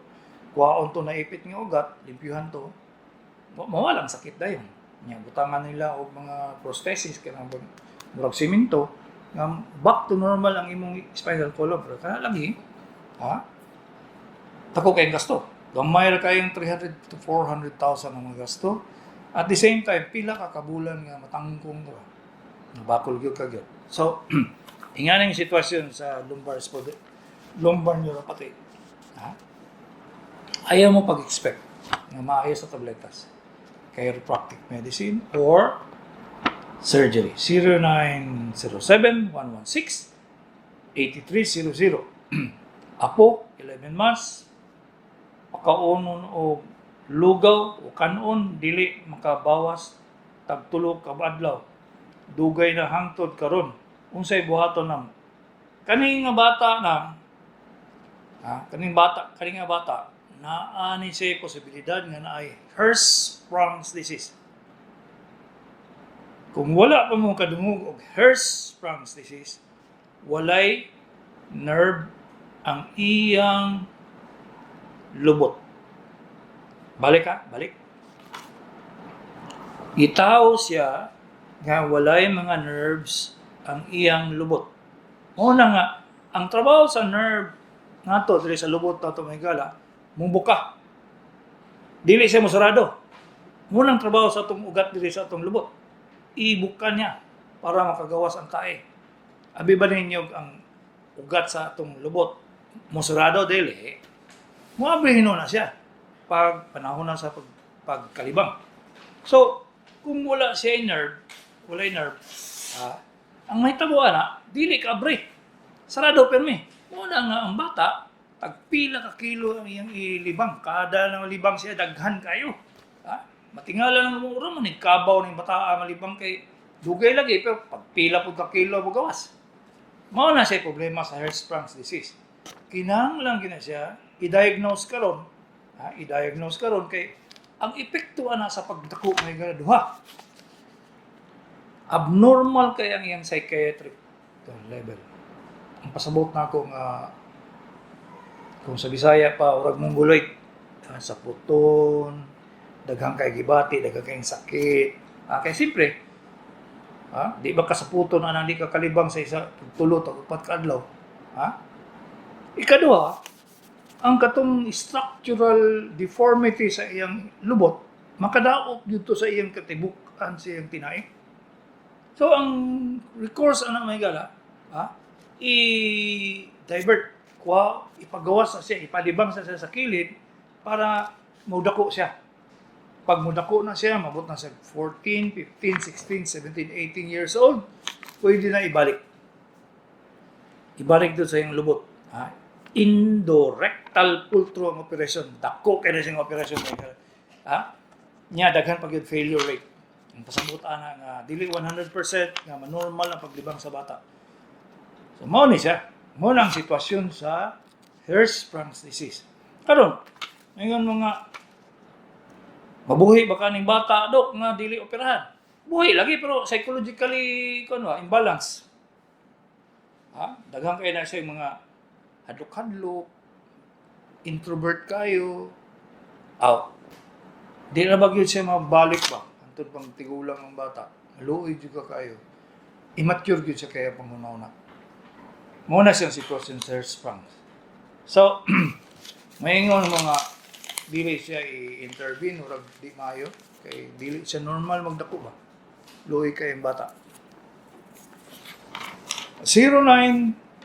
Kuhaon to na ipit nga ugat, limpyuhan to. Mawalang sakit dayon. Nya butangan nila og mga prosthesis kanang murag simento nga back to normal ang imong spinal column, pero kana lagi ha, dako kayong gasto. Gamay ra kayong 300 to 400,000 ang mga gasto. At the same time, pila ka kabulan nga matangkong ka. Nabakol gyud ka gyud. So, ingana yung sitwasyon sa lumbar neuropathy. Ha? Ayaw mo pag-expect nga maayo sa tabletas. Chiropractic medicine or surgery. 0907-116-8300. Apo, 11 months, pakaonon og lugaw o kanon, dili makabawas tagtulo ka adlaw. Dugay na hangtod karon. Unsay buhaton nam? Kani nga bata na ha, kaning nga bata naa ni siya posibilidad nga naay Hirschsprung's disease. Kung wala pa mo kadungog og Hirschsprung's disease, walay nerve ang iyang lubot. Balik ha, balik. Gitawo siya nga walay mga nerves ang iyang lubot. Una nga, ang trabaho sa nerve nato diri sa lubot nato, mga higala, mubuka. Dili siya mosarado. Munang trabaho sa atong ugat diri sa atong lubot. Ibuka niya para makagawas ang tae. Abi ba ninyo ang ugat sa atong lubot mosarado? Dili. Muabri na siya pag panahon na sa pagkalibang. So, kung wala siya nerve, wala nerve, ang mahitabo ana, dili ka abri. Sarado permi. Muna nga ang bata, tagpila ka kilo ang iyang ilibang. Kada na libang siya, daghan kayo. Ha? Matingala lang mo uro man, kabaw ng bata malibang kay dugay lagi, pero pagpila po ka kilo mo gawas. Mao na siya problema sa Hirschsprung's disease. Kinahanglan gina siya i-diagnose karon, ha, i-diagnose karon kay ang epekto ana sa pagdako may duha. Abnormal kay ang iyang psychiatric level. Ang pasabot na ako nga kung sa Bisaya pa urag mongoloid, sa puton, daghang kay gibati, daghang kay sakit. Ah, kay siyempre, ha, di ba kasaputon anang di ka kalibang sa isa tulo to upat ka adlaw? Ha? Ikaduha, ang katong structural deformity sa iyang lubot makadaop dito sa iyang katibukan sa iyang tinai. So ang recourse ana, may gala, ha, i-divert, kuha, ipagawas na siya, ipalibang sa siya sa kilid para mudako siya. Pag mudako na siya, mabot na siya 14, 15, 16, 17, 18 years old, pwede na ibalik. Ibalik doon sa iyang lubot. Ha? Endorectal pull-through ang operation. Dako kay na siyang operation. Ha? Nya daghan pag yun failure rate. Ang pasabot ana nga dili 100% nga manormal ang paglibang sa bata. So mao ni siya. Mao na ang sitwasyon sa Hirschsprung's disease. Karon, ngayon mga Mabuhi ba kaning bata, dok, nga dili operahan? Buhi lagi, pero psychologically kuan ba, imbalance. Ha? Daghan kay na siya yung mga hadlok-hadlok, introvert kayo. Aw. Di na ba gyud siya mabalik ba? Antod pang tigulang ang bata. Maluoy jud ka kayo. Immature gyud siya kaya panghuna-huna. Mao na siyang sitwasyon sa Hirschsprung. So, maingon mga dili siya i-intervene, murag di maayo kay dili siya normal magdako ba. Luoy kay ang bata.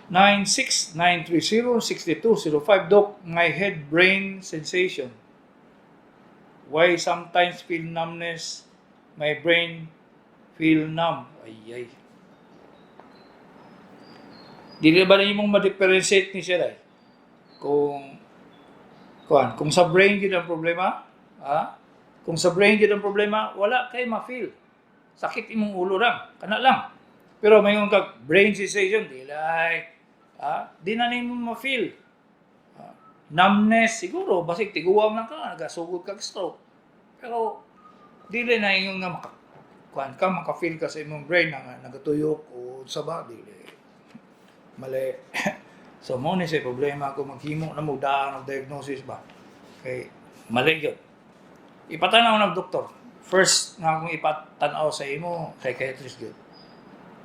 0996-930-6205. Doc, my head brain sensation. Why sometimes feel numbness? My brain feel numb. Ay, ay. Dili ba na mong ma-differentiate ni siya day? Kung kuan, kung sa brain gid ang problema, ha? Kung sa brain gid ang problema, wala kay ma-feel. Sakit imong ulo lang, kana lang. Pero mayon kag brain sensation, di like, ha? Di na nimo ma-feel. Ha? Numbness siguro, basig tiguwang lang ka, nagasugod kag stroke. Pero dili na ingon nga maka kuan ka, maka-feel ka sa imong brain na nagatuyok o sa ba, dili. Mali. So mo ni siya problema kung maghimo na mo daan og diagnosis ba. Kay mali gyud. Ipatanaw ng doktor. First nga akong ipatanaw sa imo, psychiatrist gyud.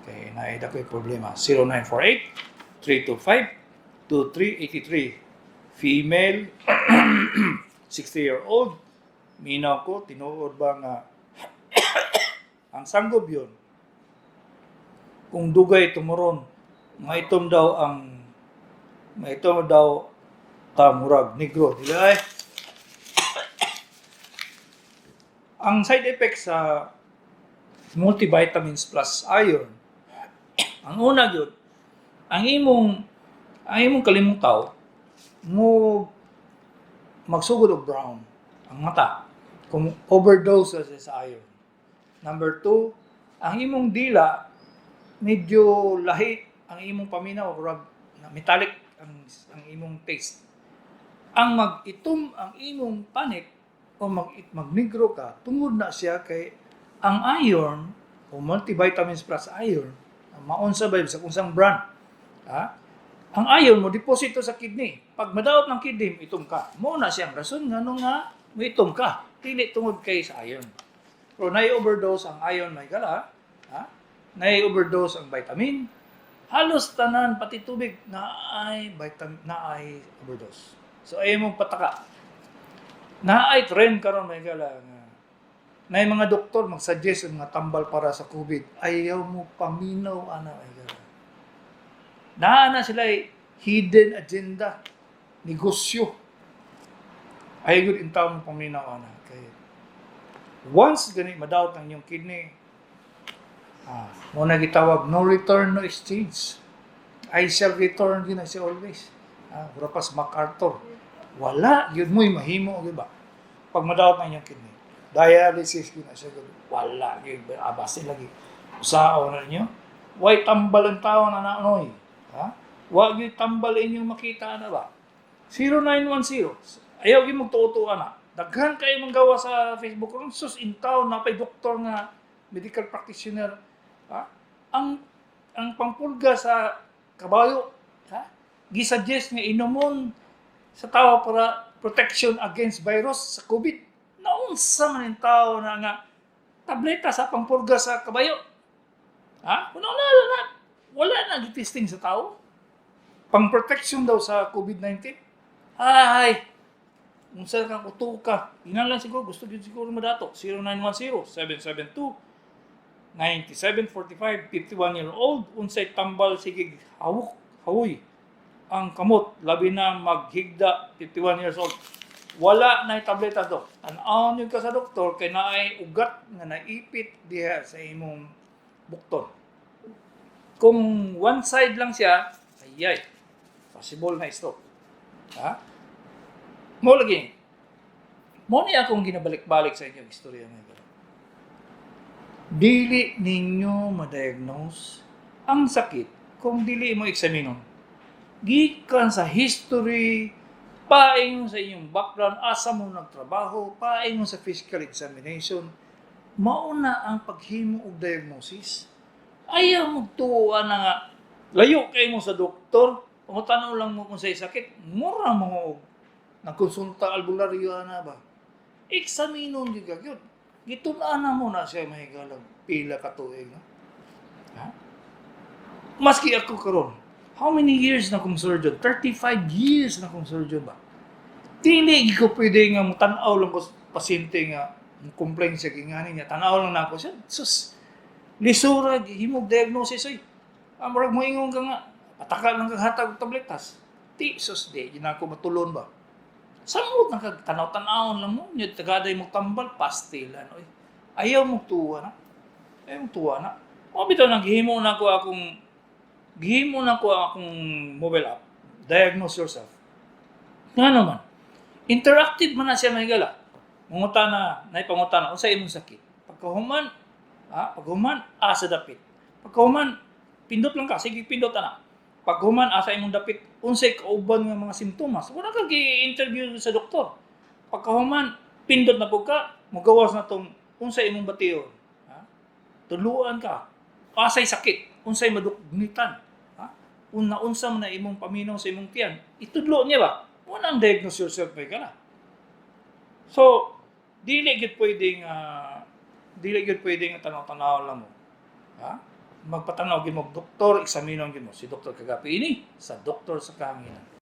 Kay naida ko'y problema. 0948 325 2383. Female, 60-year-old. Minaw ko, tinuod ba nga ang Sangobion, kung dugay tumuron, maitom daw ta murag negro. Dili ay. Ang side effect sa multivitamins plus iron, ang una gyud, ang imong kalimutaw mo magsugod og brown ang mata kung overdose ka sa iron. Number two, ang imong dila medyo lahi ang imong paminaw, murag metallic ang imong taste. Ang mag-itom ang imong panit o magnegro ka tungod na siya kay ang iron o multivitamins plus iron, maunsa ba sa kung sang brand, ha? Ang iron mo deposito sa kidney. Pag madaot ng kidney, itom ka. Mo na siyang rason ngano nga moitom ka. Dili tungod kay sa iron. Pero nay overdose ang iron, may gala, ha? Nay overdose ang vitamin. Halos tanan, pati tubig na ay vitamin na ay overdose. So ay mong pataka. Na ay trend karon, may gala, nga na mga doktor mag-suggest ang mga tambal para sa COVID. Ayaw mo paminaw ana, ay gala. Naa na sila hidden agenda, negosyo. Ay good in mo paminaw ana kay once gani madawat ang inyong kidney, mo na gitawag no return, no exchange. I shall return gyud na siya always. Mura pas MacArthur. Wala gyud mo'y mahimo gyud ba. Pag madawat ang inyong kidney. Dialysis gyud na siya gyud. Wala gyud abase lagi. Usaon na ninyo. Way tambal ang tao na naanoy. Ha? Wa gyud tambal inyong makita na ba? 0910. Ayaw gyud magtuo na. Daghan kayo manggawa sa Facebook ron. Sus, in town na pay doktor nga medical practitioner. Ha? Ang pangpurga sa kabayo, ha? Gisuggest nga inomon sa tao para protection against virus sa COVID. Naunsa man yung tao na nga tableta sa pangpurga sa kabayo? Ha? Wala na, wala, wala na testing sa tao. Pang protection daw sa COVID-19. Ay, unsa kang uto ka. Ina lang siguro, gusto gyud siguro madato. 0910 772 9745, 51-year-old, unsay tambal sige hawok hawoy ang kamot, labi na maghigda, 51 years old? Wala na tableta do. Tan-awon yun ka sa doktor kay naay ugat nga naipit diha sa imong bukton. Kung one side lang siya, ay ay, possible na stroke. Ha? Mo lagi. Mo ni akong ginabalik-balik sa inyong istorya ngayon. Dili ninyo ma-diagnose ang sakit kung dili mo eksaminon. Gikan sa history, Paingon sa inyong background, asa mo nagtrabaho, paingon sa physical examination, mauna ang paghimo og diagnosis. Ayaw mo tuwa na nga, layo kay mo sa doktor, pangutanaw lang mo kung say sakit, mura mo og nagkonsulta albularyo ana ba. Eksaminon gyud ka gyud. Gitun-an na mo na siya, mahigalag, pila ka tuig. No? Ha? Maski ako karon, how many years na kong surgeon? 35 years na kong surgeon ba? Dili ko pwede nga mutan-aw lang ko sa pasyente nga complain siya gingani niya. Tan-aw lang nako siya. Sus, lisura himog diagnosis oy. Ah, murag moingon ka nga pataka lang kag hatag og tabletas. Ti sus, di gyud nako matulon ba. Samot na kag tanaw-tanawon lang mo, nya tagaday mo tambal pastilan oy. Ayaw mo tuwa na. Ayaw mo tuwa na. O bitaw nang gihimo na ko akong mobile app. Diagnose yourself. Nga naman, interactive man na siya, mahigala. Mangutana, naipangutana, unsa imong sakit? Pagkahuman, ha, paghuman, asa dapit. Pagkahuman, pindot lang ka, sige pindot ana. Paghuman, asa imong dapit, unsay kauban nga mga simptomas. Wala ka gi-interview sa doktor. Pagkahuman, pindot na pud ka, mugawas na tong unsay imong bation. Ha? Tuluan ka. Asay sakit, unsay madugnitan. Ha? Una unsa man na imong paminaw sa imong tiyan. Itudlo niya ba? Una ang diagnose yourself may ka na. So, dili gyud pwedeng tanaw-tanaw lang mo. Ha? Magpatanaw gyud mo og doktor, eksaminon gyud mo si Dr. Kagapi ini sa Doktor sa Kahanginan.